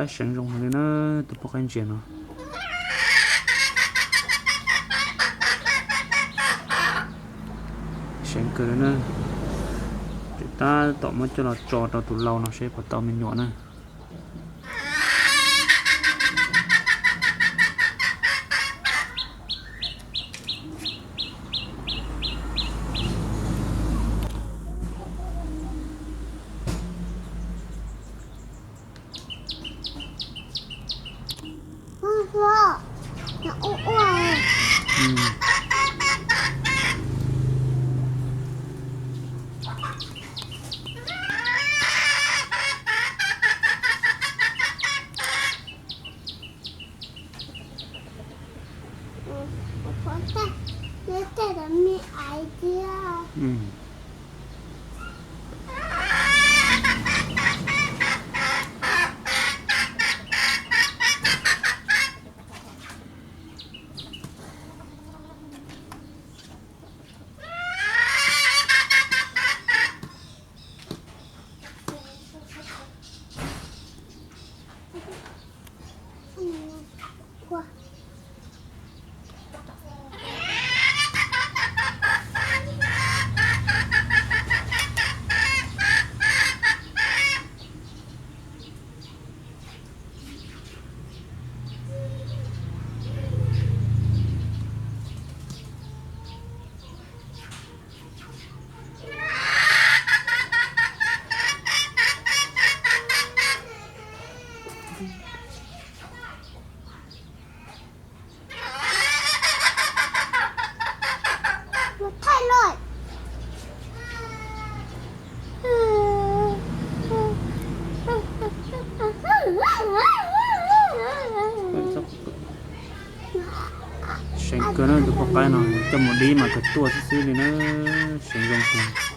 Seev zoo heev li na, tus poj qaib ntsia no. Seev kawg li na. Tab tom muab coj los tso rau tus lau no seb puas tau me nyuam na. Seev kawg na, tus poj qaib no coj mus dib mas kawg tuaj xwb xwb li na. Seev zoo kawg.